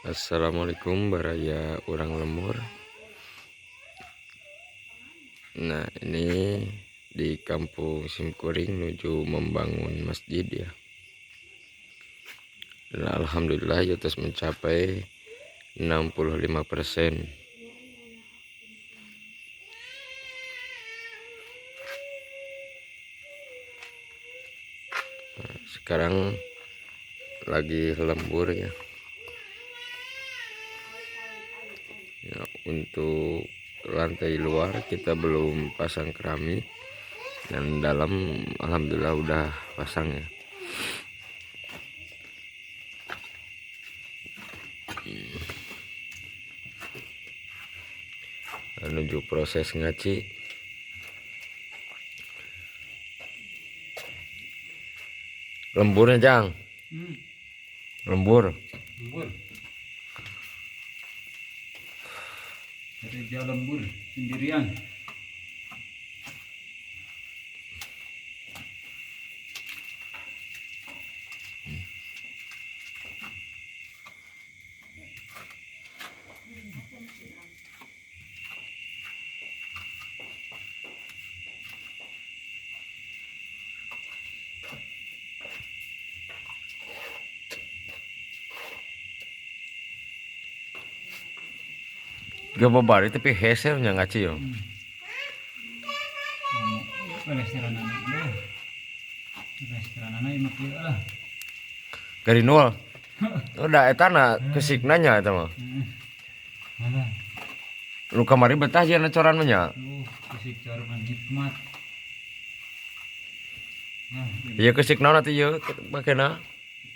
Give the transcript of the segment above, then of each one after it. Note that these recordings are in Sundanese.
Assalamualaikum baraya urang lembur. Nah, ini di kampung Simkuring menuju membangun masjid ya. Dan alhamdulillah ya terus mencapai 65%. Nah, sekarang lagi lembur ya. Ya, untuk lantai luar kita belum pasang keramik, dan dalam alhamdulillah udah pasang ya. Menuju proses ngaci. Lemburnya, Jang. Lembur. Lembur. Kerja lembur sendirian. Gak babari tapi hese nya ngaci yo. Restoran anak. Restoran anak imah kieu lah. Garinul. Udah eta na kesikna nya eta mah. Alah. Nu kamari betah jeung coran mah nya. Kesik cor mah nikmat. Nah, Ieu kesik naon atuh ieu makena?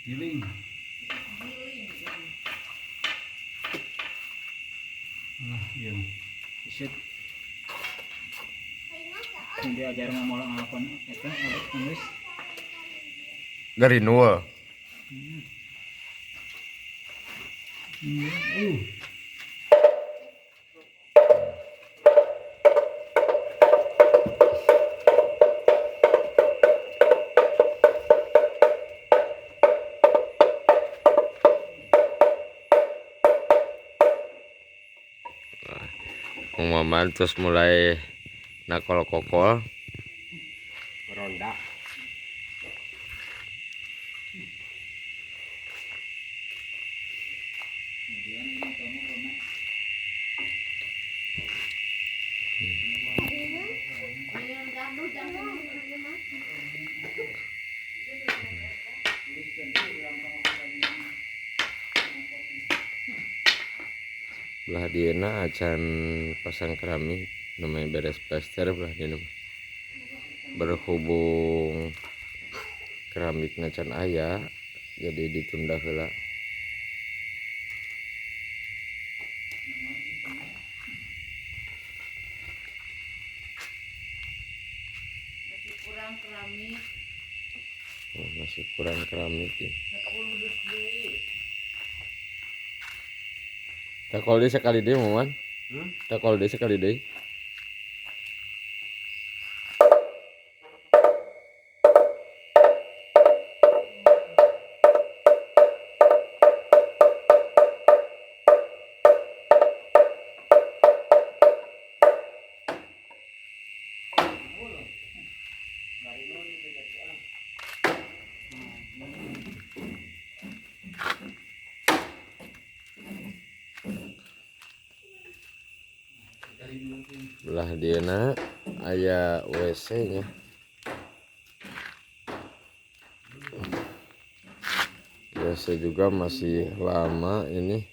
Giling. Lah, iya. Isit. Diajar ngomong ngelakuan eta nulis. Garinul. Maman terus mulai nakol kokol ronda. Belah dieuna acan pasang keramik, namanya beres plester belah dieuna. Berhubung keramik acan aya, jadi ditunda heula. Masih kurang keramik. Oh, masih kurang keramik ya. 10 dus deui. Takol deui sekali deui, Maman. Takol deui sekali deui. Belah dieuna aya WC nya. WC juga masih lama ini.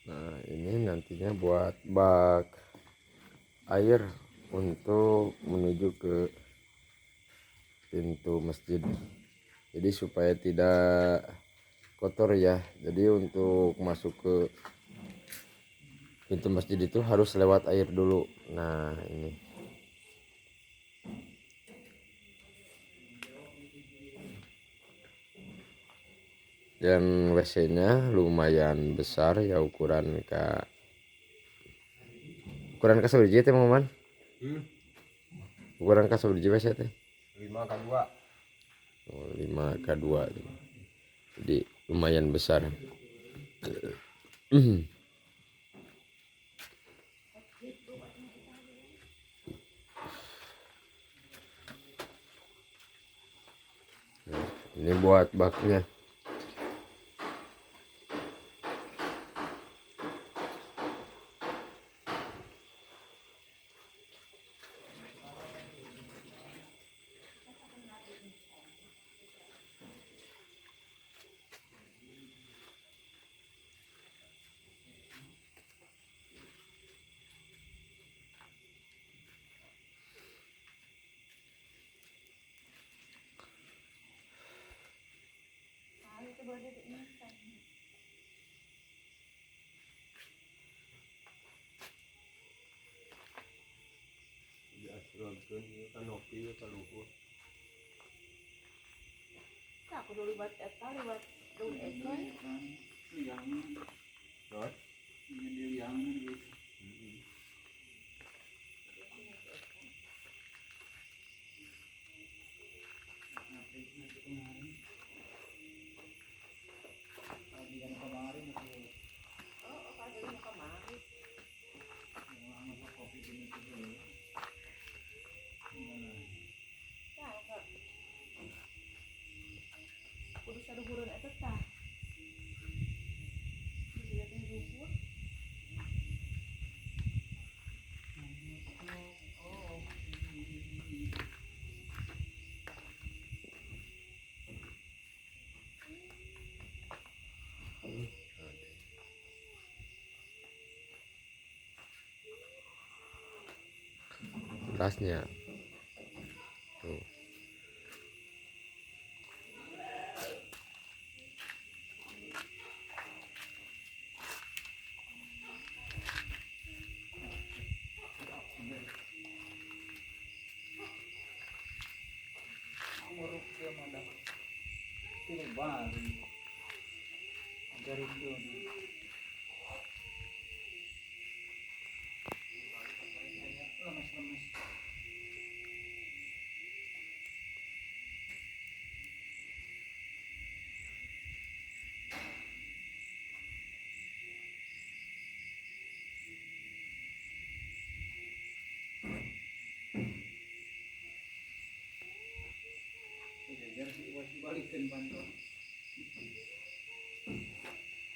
Nah, ini nantinya buat bak air untuk menuju ke pintu masjid. Jadi supaya tidak kotor ya. Jadi untuk masuk ke pintu masjid itu harus lewat air dulu. Nah, ini. Dan WC-nya lumayan besar ya, ukuran ka sabaraha teh, Mang Oman? Hmm. Ukuran ka sabaraha WC teh? 5 ke 2. Oh, 5 ke 2 tuh. Jadi lumayan besar. Nah, ini buat baknya. Aku dulu buat eta lewat daun ekor. Liang. Naon? Ini liang gitu. Oh, pagi mau kemari. Tah, Kak. Kudu saduhureun eta tah. Kudu ieu teh luhur. Gelasnya tuh. Balikin bantu.